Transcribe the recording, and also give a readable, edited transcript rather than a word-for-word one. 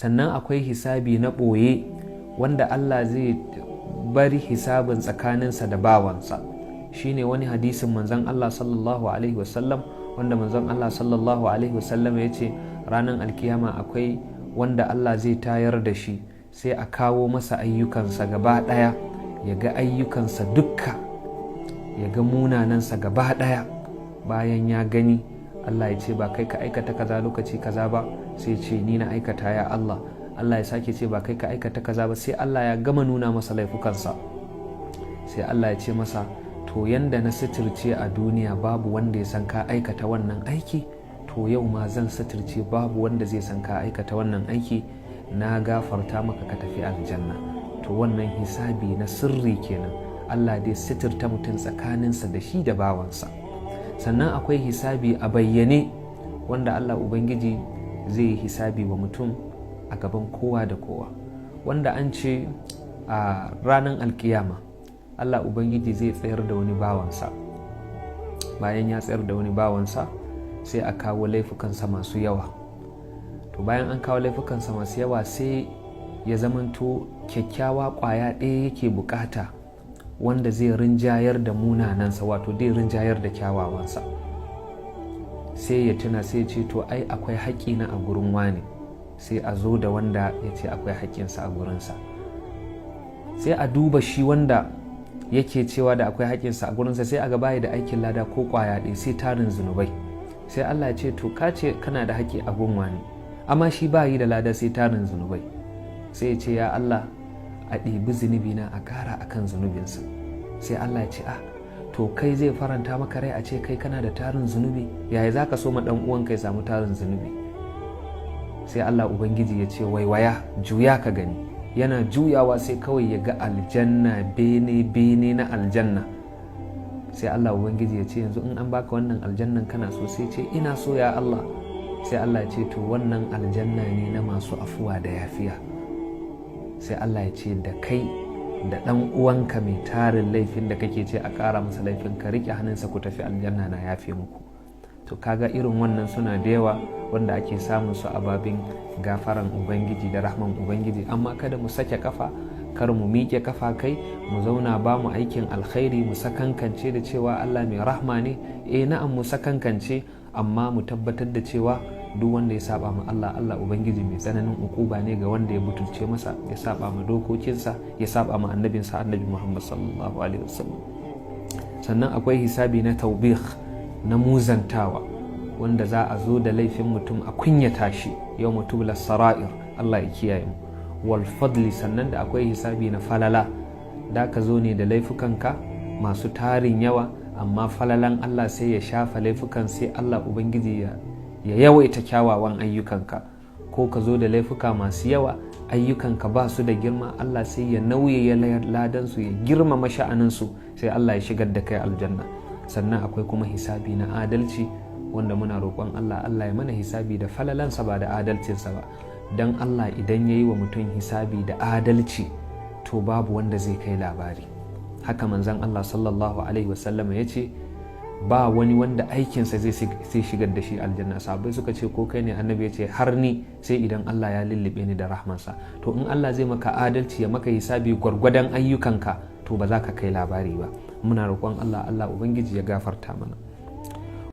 Sannan akwai hisabi na ɓoye, wanda Allah zai bari hisabin tsakaninsa da bawansa. Shine wani hadisin manzon Allah sallallahu alaihi wasallam, wanda manzon Allah sallallahu alaihi wasallam ya ce ranar alkiyama akwai wanda Allah zai tayar da shi, sai a kawo masa ayyukansa gaba ɗaya, ya ga ayyukansa dukka, ya ga munanansa gaba ɗaya. Bayan ya gani, Allah ya ce, "Ba kai ka aikata kaza lokaci kaza ba?" Sai ce, "Ni na aikata, ya Allah." Allah ya sake ce, "Ba kai ka aikata kaza ba?" Sai Allah ya gama nuna masa laifukansa, sai Allah ya ce masa, "To, yanda na suturce a duniya babu wanda ya san ka aikata wannan aiki, to yau ma zan suturce, babu wanda zai san ka aikata wannan aiki. Na gafarta maka, ka tafi aljanna." To, wannan hisabi na sirri kenan. Allah dai suturta mutum tsakaninsa da shi da bawansa. Sannan akwai hisabi a bayyane, wanda Allah Ubangiji zai yi hisabi wa mutum a gaban kowa da kowa, wanda an ce a ranar alkiyama Allah Ubangiji zai tsayar da wani bawansa. Bayan ya tsayar da wani bawansa, sai a kawo laifukansa masu yawa. To, bayan an kawo laifukansa masu yawa, sai ya zamanto kyakkyawa kwaya ɗaya yake bukata wanda zai rinjayar da munanansa, wato zai rinjayar da kyawawansa. Sai ya tuna, sai ya ce, "To, ai akwai haƙƙina a gurin wani." Sai a zo da wanda ya ce akwai haƙƙinsa a gurinsa. Sai a duba shi wanda yake cewa da akwai haƙƙinsa a gurinsa, sai a ga bayi da aikin lada ko ƙwaya ɗaya, sai tarin zunubai. Sai Allah ya ce, "To, ka ce kana da haƙƙi a gun wani, amma shi bayi da lada sai tarin zunubai." Sai ya ce, "Ya Allah, a ɗibi zunubi na a ƙara akan zunubinsa." Sai Allah ya ce, "Ah, to kai zai faranta maka rai a ce kai kana da tarin zunubi? Yaya za ka so ma ɗan uwanka ya samu tarin zunubi?" Sai Allah Ubangiji ya ce, "Waiwaya, juya ka gani." Yana juyawa, sai kawai ya ga aljanna, bene bene na aljanna. Sai Allah Ubangiji ya ce, "Yanzu in an baka wannan aljannan, kana so?" Sai ce, "Ina so, ya Allah." Sai Allah ya ce, "To, wannan aljanna ne na masu afuwa da yafiya." Sai Allah ya ce, "Da kai da ɗan uwanka mai tarin laifin da kake ce a ƙara masa laifin, ka riƙe hannunsa ku tafi aljanna, na yafe muku." To, kaga irin wannan suna da yawa wanda ake samun su a babin gafaran Ubangiji da rahman Ubangiji. Amma kada mu sake kafa, kar mu miƙe kafa kai mu zauna ba mu aikin alkhairi, mu sakankance da cewa Allah mai rahma ne. Eh, na'am, mu sakankance, amma mu tabbatar da cewa duk wanda ya saba ma Allah, Allah Ubangiji mai tsananin ukuba ne ga wanda ya butulce masa, ya saba ma dokokinsa, ya saba ma annabinsa, Annabi Muhammad sallallahu alaihi wasallam. Sannan akwai hisabi na taubih, na muzantawa, wanda za a zo da laifin mutum a kunyata shi, yawma tubla sara'ir. Allah ya kiyaye mu. Wal fadli, sannan da akwai hisabi na falala, da ka zo ne da laifukanka masu tarin yawa, amma falalan Allah sai ya shafa laifukan, sai Allah Ubangiji ya yawaita kyawawan ayyukanka. Ko ka zo da laifuka masu yawa, ayyukanka ba su da girma, Allah sai ya nauye ladansu, ya girmama sha'aninsu, sai Allah ya shigar da kai aljanna. Sannan akwai kuma hisabi na adalci, wanda muna roƙon Allah, Allah ya mana hisabi da falalansa ba da adalcinsa ba. Don Allah idan ya yi wa mutum hisabi da adalci, to babu wanda zai kai labari. Haka manzon Allah sallallahu alaihi wasallam ya ce ba wani wanda aikinsa zai shigar da shi aljanna. Sahabbai suka ce, "Ko kai ne, Annabi?" Ya ce, "Har ni, sai idan Allah ya lullube ni da rahmansa." To, in Allah zai maka adalci, ya maka hisabi gwargwadon ayyukanka, to ba za ka kai labari ba. Muna roƙon Allah, Allah Ubangiji ya gafarta mana.